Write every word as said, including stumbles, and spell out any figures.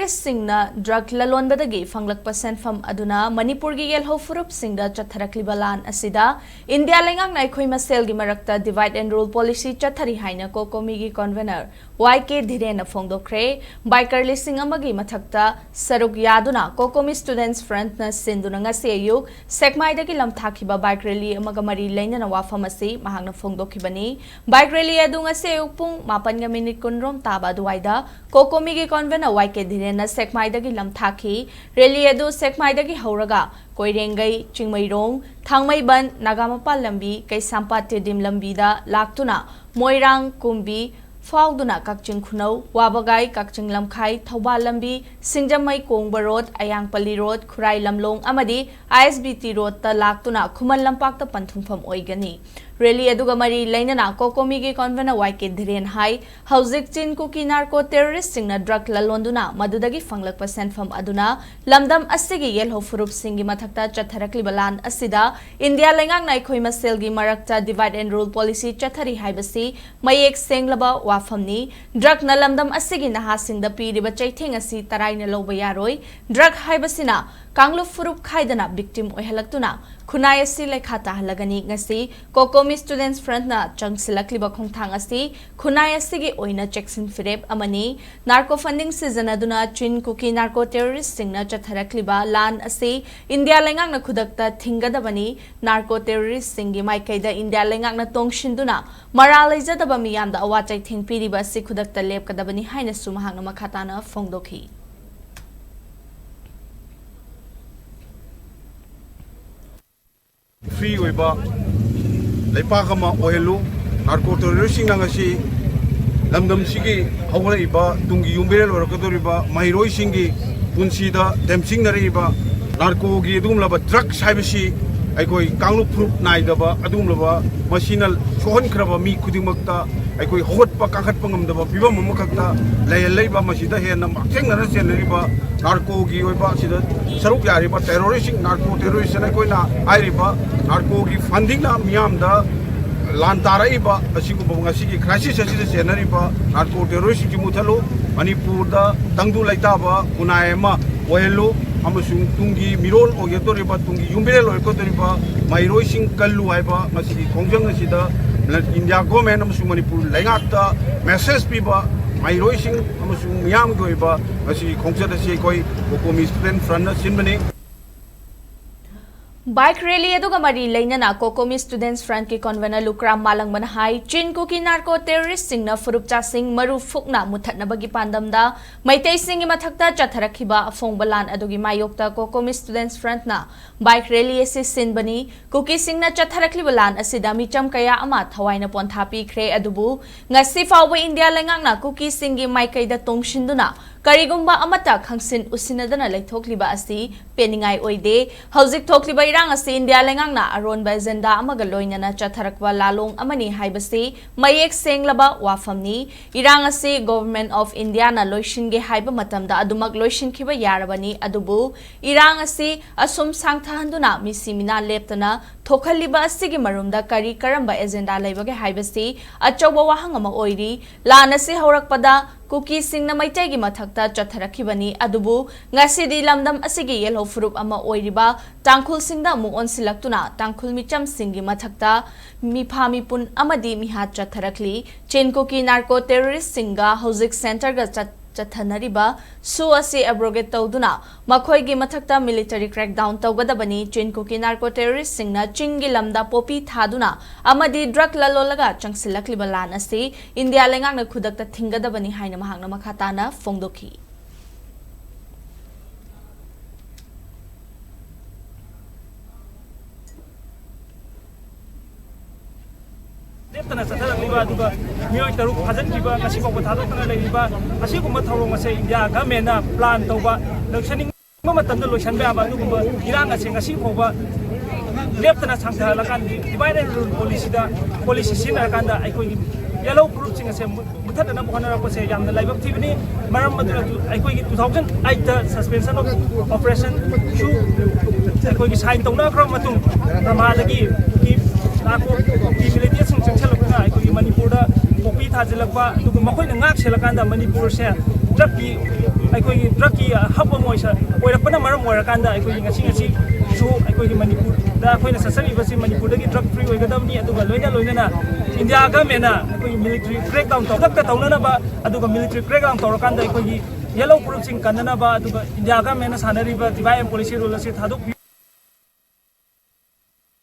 ꯁꯤꯡꯅ ꯗ꯭ꯔꯒ ꯂꯂꯣꯟꯕꯗꯒꯤ ꯐꯪꯂꯛꯄ ꯁꯦꯟꯐꯝ ꯑꯗꯨꯅ ꯃꯅꯤꯄꯨꯔꯒꯤ ꯌꯦꯜꯍꯧ ꯐꯨꯔꯨꯞꯁꯤꯡꯗ ꯆꯠꯊꯔꯛꯂꯤꯕ ꯂꯥꯟ ꯑꯁꯤꯗ ꯏꯟꯗꯤꯌꯥ ꯂꯩꯉꯥꯛꯅ ꯑꯩꯈꯣꯏ ꯃꯁꯦꯜꯒꯤ ꯃꯔꯛꯇ divide and rule policy ꯆꯠꯊꯔꯤ ꯍꯥꯏꯅ ꯀꯣꯀꯣꯃꯤꯒꯤ convener ꯋꯥꯏ ꯀꯦ ꯙꯤꯔꯦꯟꯅ ꯐꯣꯡꯗꯣꯛꯈ꯭ꯔꯦ꯫ Biker ꯂꯤꯁꯤꯡ ꯑꯃꯒꯤ ꯃꯊꯛꯇ ꯁꯔꯨꯛ ꯌꯥꯗꯨꯅ ꯀꯣꯀꯣꯃꯤ Students Frontꯅ ꯁꯤꯟꯗꯨꯅ ꯉꯁꯤ ꯑꯌꯨꯛ ꯁꯦꯛꯃꯥꯏꯗꯒꯤ ꯂꯝꯊꯥꯈꯤꯕ bike rally ꯑꯃꯒ ꯃꯔꯤ ꯂꯩꯅꯅ ꯋꯥꯐꯝ ꯑꯁꯤ ꯃꯍꯥꯛꯅ ꯐꯣꯡꯗꯣꯛꯈꯤꯕꯅꯤ꯫ Bike rally ꯑꯗꯨ ꯉꯁꯤ ꯑꯌꯨꯛ ꯄꯨꯡ ꯃꯥꯄꯟꯒ ꯃꯤꯅꯤꯠ ꯀꯨꯟꯔꯣꯝ ꯇꯥꯕ ꯑꯗꯨꯋꯥꯏꯗ ꯀꯣꯀꯣꯃꯤꯒꯤ convener ꯋꯥꯏ ꯀꯦ ꯙꯤꯔꯦꯟꯅ ꯁꯦꯛꯃꯥꯏꯗꯒꯤ ꯂꯝꯊꯥꯈꯤ꯫ Rally ꯑꯗꯨ ꯁꯦꯛꯃꯥꯏꯗꯒꯤ ꯍꯧꯔꯒ ꯀꯣꯏꯔꯦꯡꯒꯩ, ꯆꯤꯡꯃꯩꯔꯣꯡ, ꯊꯥꯡꯃꯩꯕꯟ, ꯅꯥꯒꯥꯃꯄꯥꯜ ꯂꯝꯕꯤ, ꯀꯩꯁꯥꯝꯄꯥꯠ ꯇꯦꯗꯤꯝ ꯂꯝꯕꯤꯗ ꯂꯥꯛꯇꯨꯅ ꯃꯣꯏꯔꯥꯡ, ꯀꯨꯝꯕꯤ ꯐꯥꯎꯗꯨꯅ ꯀꯛꯆꯤꯡ ꯈꯨꯅꯧ, ꯋꯥꯕꯒꯥꯏ, ꯀꯛꯆꯤꯡ ꯂꯝꯈꯥꯏ, ꯊꯧꯕꯥꯜ ꯂꯝꯕꯤ, ꯁꯤꯡꯖꯃꯩ ꯀꯣꯡꯕ road, ꯑꯌꯥꯡꯄꯜꯂꯤ road, ꯈꯨꯔꯥꯏ ꯂꯝꯂꯣꯡ ꯑꯃꯗꯤ I S B T roadꯇ ꯂꯥꯛꯇꯨꯅ ꯈꯨꯃꯟ ꯂꯝꯄꯥꯛꯇ ꯄꯟꯊꯨꯡꯐꯝ ꯑꯣꯏꯒꯅꯤ꯫ Rally ꯑꯗꯨꯒ ꯃꯔꯤ ꯂꯩꯅꯅ ꯀꯣꯀꯣꯃꯤꯒꯤ convener ꯋꯥꯏ ꯀꯦ ꯙꯤꯔꯦꯟ ꯍꯥꯏ, ꯍꯧꯖꯤꯛ ꯆꯤꯟ ꯀꯨꯀꯤ narco terroristꯁꯤꯡꯅ ꯗ꯭ꯔꯒ ꯂꯂꯣꯟꯗꯨꯅ ꯃꯗꯨꯗꯒꯤ ꯐꯪꯂꯛꯄ ꯁꯦꯟꯐꯝ ꯑꯗꯨꯅ ꯂꯝꯗꯝ ꯑꯁꯤꯒꯤ ꯌꯦꯜꯍꯧ ꯐꯨꯔꯨꯞꯁꯤꯡꯒꯤ ꯃꯊꯛꯇ ꯆꯠꯊꯔꯛꯂꯤꯕ ꯂꯥꯟ ꯑꯁꯤꯗ ꯏꯟꯗꯤꯌꯥ ꯂꯩꯉꯥꯛꯅ ꯑꯩꯈꯣꯏ ꯃꯁꯦꯜꯒꯤ ꯃꯔꯛꯇ divide and rule policy ꯆꯠꯊꯔꯤ ꯍꯥꯏꯕꯁꯤ ꯃꯌꯦꯛ ꯁꯦꯡꯂꯕ ꯋꯥꯐꯝꯅꯤ꯫ ꯗ꯭ꯔꯒꯅ ꯂꯝꯗꯝ ꯑꯁꯤꯒꯤ ꯅꯍꯥꯁꯤꯡꯗ ꯄꯤꯔꯤꯕ ꯆꯩꯊꯦꯡ ꯑꯁꯤ ꯇꯔꯥꯏꯅ ꯂꯧꯕ ꯌꯥꯔꯣꯏ꯫ ꯗ꯭ꯔꯒ ꯍꯥꯏꯕꯁꯤꯅ ꯀꯥꯡꯂꯨꯞ ꯐꯨꯔꯨꯞ ꯈꯥꯏꯗꯅ victim ꯑꯣꯏꯍꯜꯂꯛꯇꯨꯅ ꯈꯨꯟꯅꯥꯏ ꯑꯁꯤ ꯂꯩꯈꯥ ꯇꯥꯍꯜꯂꯒꯅꯤ꯫ ꯉꯁꯤ ꯀꯣꯀꯣꯃꯤ Students Frontꯅ ꯆꯪꯁꯤꯜꯂꯛꯂꯤꯕ ꯈꯣꯡꯊꯥꯡ ꯑꯁꯤ ꯈꯨꯟꯅꯥꯏ ꯑꯁꯤꯒꯤ ꯑꯣꯏꯅ ꯆꯦꯛꯁꯤꯟ ꯐꯤꯔꯦꯞ ꯑꯃꯅꯤ꯫ Narco funding ꯁꯤꯖꯤꯟꯅꯗꯨꯅ ꯆꯤꯟ ꯀꯨꯀꯤ narco terroristꯁꯤꯡꯅ ꯆꯠꯊꯔꯛꯂꯤꯕ ꯂꯥꯟ ꯑꯁꯤ ꯏꯟꯗꯤꯌꯥ ꯂꯩꯉꯥꯛꯅ ꯈꯨꯗꯛꯇ ꯊꯤꯡꯒꯗꯕꯅꯤ꯫ Narco terroristꯁꯤꯡꯒꯤ ꯃꯥꯏꯀꯩꯗ ꯏꯟꯗꯤꯌꯥ ꯂꯩꯉꯥꯛꯅ ꯇꯣꯡꯁꯤꯟꯗꯨꯅ ꯃꯔꯥꯜ ꯂꯩꯖꯗꯕ ꯃꯤꯌꯥꯝꯗ ꯑꯋꯥ ꯆꯩꯊꯦꯡ ꯄꯤꯔꯤꯕ ꯑꯁꯤ ꯈꯨꯗꯛꯇ ꯂꯦꯞꯀꯗꯕꯅꯤ ꯍꯥꯏꯅꯁꯨ ꯃꯍꯥꯛꯅ ꯃꯈꯥ ꯇꯥꯅ ꯐꯣꯡꯗꯣꯛꯈꯤ꯫ Free ꯑꯣꯏꯕ ꯂꯩꯄꯥꯛ ꯑꯃ ꯑꯣꯏꯍꯜꯂꯨ꯫ Narco terroristꯁꯤꯡꯅ ꯉꯁꯤ ꯂꯝꯗꯝꯁꯤꯒꯤ ꯍꯧꯒꯠꯂꯛꯏꯕ ꯇꯨꯡꯒꯤ ꯌꯨꯝꯕꯤꯔꯦꯜ ꯑꯣꯏꯔꯛꯀꯗꯧꯔꯤꯕ ꯃꯍꯩꯔꯣꯏꯁꯤꯡꯒꯤ ꯄꯨꯟꯁꯤꯗ ꯇꯦꯝꯁꯤꯡꯅꯔꯛꯏꯕ narcoꯒꯤ ꯑꯗꯨꯒꯨꯝꯂꯕ drugs ꯍꯥꯏꯕꯁꯤ ꯑꯩꯈꯣꯏ ꯀꯥꯡꯂꯨꯞ ꯐꯨꯔꯨꯞ ꯅꯥꯏꯗꯕ ꯑꯗꯨꯒꯨꯝꯂꯕ ꯃꯁꯤꯅ ꯁꯣꯛꯍꯟꯈ꯭ꯔꯕ ꯃꯤ ꯈꯨꯗꯤꯡꯃꯛꯇ ꯑꯩꯈꯣꯏ ꯍꯧꯒꯠꯄ ꯀꯥꯈꯠꯄ ꯉꯝꯗꯕ ꯐꯤꯕꯝ ꯑꯃꯈꯛꯇ ꯂꯩꯍꯜꯂꯛꯏꯕ, ꯃꯁꯤꯗ ꯍꯦꯟꯅ ꯃꯥꯛꯊꯦꯡꯅꯅ ꯆꯦꯟꯅꯔꯤꯕ narcoꯒꯤ ꯑꯣꯏꯕ ꯁꯤꯗ ꯁꯔꯨꯛ ꯌꯥꯔꯤꯕ terroristꯁꯤꯡ, narco terroristꯅ ꯑꯩꯈꯣꯏꯅ ꯍꯥꯏꯔꯤꯕ narcoꯒꯤ fundingꯅ ꯃꯤꯌꯥꯝꯗ ꯂꯥꯟ ꯇꯥꯔꯛꯏꯕ ꯑꯁꯤꯒꯨꯝꯕ ꯉꯁꯤꯒꯤ crisis ꯑꯁꯤꯗ ꯆꯦꯟꯅꯔꯤꯕ narco terroristꯁꯤꯡꯁꯤ ꯃꯨꯊꯠꯂꯨ꯫ ꯃꯅꯤꯄꯨꯔꯗ ꯇꯪꯗꯨ ꯂꯩꯇꯥꯕ ꯈꯨꯟꯅꯥꯏ ꯑꯃ ꯑꯣꯏꯍꯜꯂꯨ꯫ ꯑꯃꯁꯨꯡ ꯇꯨꯡꯒꯤ ꯃꯤꯔꯣꯜ ꯑꯣꯏꯒꯗꯧꯔꯤꯕ, ꯇꯨꯡꯒꯤ ꯌꯨꯝꯕꯤꯔꯦꯜ ꯑꯣꯏꯒꯗꯧꯔꯤꯕ ꯃꯍꯩꯔꯣꯏꯁꯤꯡ ꯀꯜꯂꯨ ꯍꯥꯏꯕ ꯉꯁꯤꯒꯤ ꯈꯣꯡꯖꯪ ꯑꯁꯤꯗ India government ꯑꯃꯁꯨꯡ ꯃꯅꯤꯄꯨꯔ ꯂꯩꯉꯥꯛꯇ message ꯄꯤꯕ, ꯃꯍꯩꯔꯣꯏꯁꯤꯡ ꯑꯃꯁꯨꯡ ꯃꯤꯌꯥꯝꯒꯤ ꯑꯣꯏꯕ ꯉꯁꯤꯒꯤ ꯈꯣꯡꯆꯠ ꯑꯁꯤ ꯑꯩꯈꯣꯏ COCOMI Student Frontꯅ ꯁꯤꯟꯕꯅꯤ꯫ Bike rally ꯑꯗꯨꯒ ꯃꯔꯤ ꯂꯩꯅꯅ COCOMI Students Frontꯀꯤ convener ꯂꯨꯀ꯭ꯔꯥꯝ ꯃꯥꯂꯪꯕꯅ ꯍꯥꯏ, ꯆꯤꯟ ꯀꯨꯀꯤ narco terroristꯁꯤꯡꯅ ꯐꯨꯔꯨꯞ ꯆꯥꯁꯤꯡ ꯃꯔꯨ ꯐꯨꯛꯅ ꯃꯨꯊꯠꯅꯕꯒꯤ ꯄꯥꯟꯗꯝꯗ ꯃꯩꯇꯩꯁꯤꯡꯒꯤ ꯃꯊꯛꯇ ꯆꯠꯊꯔꯛꯈꯤꯕ ꯑꯐꯣꯡꯕ ꯂꯥꯟ ꯑꯗꯨꯒꯤ ꯃꯥꯌꯣꯛꯇ COCOMI Students Frontꯅ bike rally ꯑꯁꯤ ꯁꯤꯟꯕꯅꯤ꯫ ꯀꯨꯀꯤꯁꯤꯡꯅ ꯆꯠꯊꯔꯛꯂꯤꯕ ꯂꯥꯟ ꯑꯁꯤꯗ ꯃꯤꯆꯝ ꯀꯌꯥ ꯑꯃ ꯊꯋꯥꯏꯅ ꯄꯣꯟꯊꯥ ꯄꯤꯈ꯭ꯔꯦ, ꯑꯗꯨꯕꯨ ꯉꯁꯤ ꯐꯥꯎꯕ ꯏꯟꯗꯤꯌꯥ ꯂꯩꯉꯥꯛꯅ ꯀꯨꯀꯤꯁꯤꯡꯒꯤ ꯃꯥꯏꯀꯩꯗ ꯇꯣꯡꯁꯤꯟꯗꯨꯅ ꯀꯔꯤꯒꯨꯝꯕ ꯑꯃꯠꯇ ꯈꯪꯁꯤꯟ ꯎꯁꯤꯟꯅꯗꯅ ꯂꯩꯊꯣꯛꯂꯤꯕ ꯑꯁꯤ ꯄꯦꯟꯅꯤꯡꯉꯥꯏ ꯑꯣꯏꯗꯦ꯫ ꯍꯧꯖꯤꯛ ꯊꯣꯛꯂꯤꯕ ꯏꯔꯥꯡ ꯑꯁꯤ ꯏꯟꯗꯤꯌꯥ ꯂꯩꯉꯥꯛꯅ ꯑꯔꯣꯟꯕ agenda ꯑꯃꯒ ꯂꯣꯏꯅꯅ ꯆꯠꯊꯔꯛꯄ ꯂꯥꯂꯣꯡ ꯑꯃꯅꯤ ꯍꯥꯏꯕꯁꯤ ꯃꯌꯦꯛ ꯁꯦꯡꯂꯕ ꯋꯥꯐꯝꯅꯤ꯫ ꯏꯔꯥꯡ ꯑꯁꯤ Government of Indiaꯅ ꯂꯣꯏꯁꯤꯟꯒꯦ ꯍꯥꯏꯕ ꯃꯇꯝꯗ ꯑꯗꯨꯃꯛ ꯂꯣꯏꯁꯤꯟꯈꯤꯕ ꯌꯥꯔꯕꯅꯤ, ꯑꯗꯨꯕꯨ ꯏꯔꯥꯡ ꯑꯁꯤ ꯑꯁꯨꯝ ꯁꯥꯡꯊꯍꯟꯗꯨꯅ ꯃꯤꯁꯤ ꯃꯤꯅꯥ ꯂꯦꯞꯇꯅ ꯊꯣꯛꯍꯜꯂꯤꯕ ꯑꯁꯤꯒꯤ ꯃꯔꯨꯝꯗ ꯀꯔꯤ ꯀꯔꯝꯕ agenda ꯂꯩꯕꯒꯦ ꯍꯥꯏꯕꯁꯤ ꯑꯆꯧꯕ ꯋꯥꯍꯪ ꯑꯃ ꯑꯣꯏꯔꯤ꯫ ꯂꯥꯟ ꯑꯁꯤ ꯍꯧꯔꯛꯄꯗ ꯀꯨꯀꯤꯁꯤꯡꯅ ꯃꯩꯇꯩꯒꯤ ꯃꯊꯛꯇ ꯆꯠꯊꯔꯛꯈꯤꯕꯅꯤ, ꯑꯗꯨꯕꯨ ꯉꯁꯤꯗꯤ ꯂꯝꯗꯝ ꯑꯁꯤꯒꯤ ꯌꯦꯜꯍꯧ ꯐꯨꯔꯨꯞ ꯑꯃ ꯑꯣꯏꯔꯤꯕ ꯇꯥꯡꯈꯨꯜꯁꯤꯡꯗ ꯑꯃꯨꯛ ꯑꯣꯟꯁꯤꯜꯂꯛꯇꯨꯅ ꯇꯥꯡꯈꯨꯜ ꯃꯤꯆꯝꯁꯤꯡꯒꯤ ꯃꯊꯛꯇ ꯃꯤꯐꯥ ꯃꯤꯄꯨꯟ ꯑꯃꯗꯤ ꯃꯤꯍꯥꯠ ꯆꯠꯊꯔꯛꯂꯤ꯫ ꯆꯤꯟ ꯀꯨꯀꯤ narco terroristꯁꯤꯡꯒ ꯍꯧꯖꯤꯛ centreꯒ ꯆꯠ-, ꯆꯠꯊꯅꯔꯤꯕ ꯁꯨ ꯑꯁꯤ abrogate ꯇꯧꯗꯨꯅ ꯃꯈꯣꯏꯒꯤ ꯃꯊꯛꯇ military crackdown ꯇꯧꯒꯗꯕꯅꯤ꯫ ꯆꯤꯟ ꯀꯨꯀꯤ narco terroristꯁꯤꯡꯅ ꯆꯤꯡꯒꯤ ꯂꯝꯗ ꯄꯣꯄꯤ ꯊꯥꯗꯨꯅ ꯑꯃꯗꯤ drug ꯂꯂꯣꯜꯂꯒ ꯆꯪꯁꯤꯜꯂꯛꯂꯤꯕ ꯂꯥꯟ ꯑꯁꯤ ꯏꯟꯗꯤꯌꯥ ꯂꯩꯉꯥꯛꯅ ꯈꯨꯗꯛꯇ ꯊꯤꯡꯒꯗꯕꯅꯤ ꯍꯥꯏꯅ ꯃꯍꯥꯛꯅ ꯃꯈꯥ ꯇꯥꯅ ꯐꯣꯡꯗꯣꯛꯈꯤ꯫ ꯂꯦꯞꯇꯅ ꯆꯠꯊꯔꯛꯂꯤꯕ ꯑꯗꯨꯒ ꯃꯤꯑꯣꯏ ꯇꯔꯨꯛ ꯐꯥꯖꯤꯟꯈꯤꯕ, ꯉꯁꯤ ꯐꯥꯎꯕ ꯊꯥꯗꯣꯛꯇꯅ ꯂꯩꯔꯤꯕ ꯑꯁꯤꯒꯨꯝꯕ ꯊꯧꯑꯣꯡ ꯑꯁꯦ ꯏꯟꯗꯤꯌꯥ ꯒꯚꯔꯟꯃꯦꯟꯠꯅ plan ꯇꯧꯕ, ꯂꯣꯏꯁꯤꯟꯅꯤꯡꯕ ꯃꯇꯝꯗ ꯂꯣꯏꯁꯤꯟꯕ ꯌꯥꯕ ꯑꯗꯨꯒꯨꯝꯕ ꯏꯔꯥꯡ ꯑꯁꯦ ꯉꯁꯤ ꯐꯥꯎꯕ ꯂꯦꯞꯇꯅ ꯁꯥꯡꯊꯍꯜꯂꯀꯥꯟꯗ divide and rule policyꯗ, policy ꯁꯤꯖꯤꯟꯅꯔꯀꯥꯟꯗ ꯑꯩꯈꯣꯏꯒꯤ ꯌꯦꯜꯍꯧ ꯐꯨꯔꯨꯞꯁꯤꯡ ꯑꯁꯦ ꯃꯨ-, ꯃꯨꯊꯠꯅꯅꯕ ꯍꯣꯠꯅꯔꯛꯄꯁꯦ ꯌꯥꯝꯅ ꯂꯥꯏꯕꯛ ꯊꯤꯕꯅꯤ꯫ ꯃꯔꯝ ꯑꯗꯨꯅ ꯇꯨ-, ꯑꯩꯈꯣꯏꯒꯤ two thousand eight ꯇ suspension of operation ꯁꯨ ꯑꯩꯈꯣꯏꯒꯤ sign ꯇꯧꯅꯈ꯭ꯔꯕ ꯃꯇꯨꯡ ꯕꯔꯃꯥꯗꯒꯤ ꯀꯨꯀꯤ ꯅꯥꯔꯀꯣꯇꯤꯛꯀꯤ ꯃꯤꯂꯤꯇꯦꯟꯠꯁꯤꯡ ꯆꯪꯁꯤꯜꯂꯛꯄꯅ ꯑꯩꯈꯣꯏꯒꯤ ꯃꯅꯤꯄꯨꯔꯗ ꯄꯣꯄꯤ ꯊꯥꯖꯤꯜꯂꯛꯄ, ꯑꯗꯨꯒ ꯃꯈꯣꯏꯅ ꯉꯥꯛ ꯁꯦꯜꯂꯀꯥꯟꯗ ꯃꯅꯤꯄꯨꯔꯁꯦ ꯗ꯭ꯔꯛꯀꯤ, ꯑꯩꯈꯣꯏꯒꯤ ꯗ꯭ꯔꯛꯀꯤ ꯍꯕ ꯑꯃ ꯑꯣꯏꯁ-, ꯑꯣꯏꯔꯛꯄꯅ ꯃꯔꯝ ꯑꯣꯏꯔꯀꯥꯟꯗ ꯑꯩꯈꯣꯏꯒꯤ ꯉꯁꯤ ꯉꯁꯤꯁꯨ ꯑꯩꯈꯣꯏꯒꯤ ꯃꯅꯤꯄꯨꯔꯗ ꯑꯩꯈꯣꯏꯅ ꯆꯠꯆꯔꯤꯕꯁꯤ ꯃꯅꯤꯄꯨꯔꯗꯒꯤ ꯗ꯭ꯔꯛ ꯐ꯭ꯔꯤ ꯑꯣꯏꯒꯗꯕꯅꯤ꯫ ꯑꯗꯨꯒ ꯂꯣꯏꯅ ꯂꯣꯏꯅꯅ ꯏꯟꯗꯤꯌꯥ ꯒꯃꯦꯟꯅ ꯑꯩꯈꯣꯏꯒꯤ ꯃꯤꯂꯤꯇꯔꯤ ꯀ꯭ꯔꯦꯛ ꯗꯥꯎꯟ ꯈꯨꯗꯛꯇ ꯇꯧꯅꯅꯕ, ꯑꯗꯨꯒ ꯃꯤꯂꯤꯇꯔꯤ ꯀ꯭ꯔꯦꯛ ꯗꯥꯎꯟ ꯇꯧꯔꯀꯥꯟꯗ ꯑꯩꯈꯣꯏꯒꯤ ꯌꯦꯂꯣ ꯒ꯭ꯔꯨꯞꯁꯤꯡ ꯀꯟꯅꯅꯕ, ꯑꯗꯨꯒ ꯏꯟꯗꯤꯌꯥ ꯒꯃꯦꯟꯅ ꯁꯥꯟꯅꯔꯤꯕ ꯗꯤꯚꯥꯏꯠ ꯑꯦꯟ ꯄꯣꯂꯤꯁꯤ ꯔꯨꯜ ꯑꯁꯤ ꯊꯥꯗꯣꯛꯄꯤꯌꯨ꯫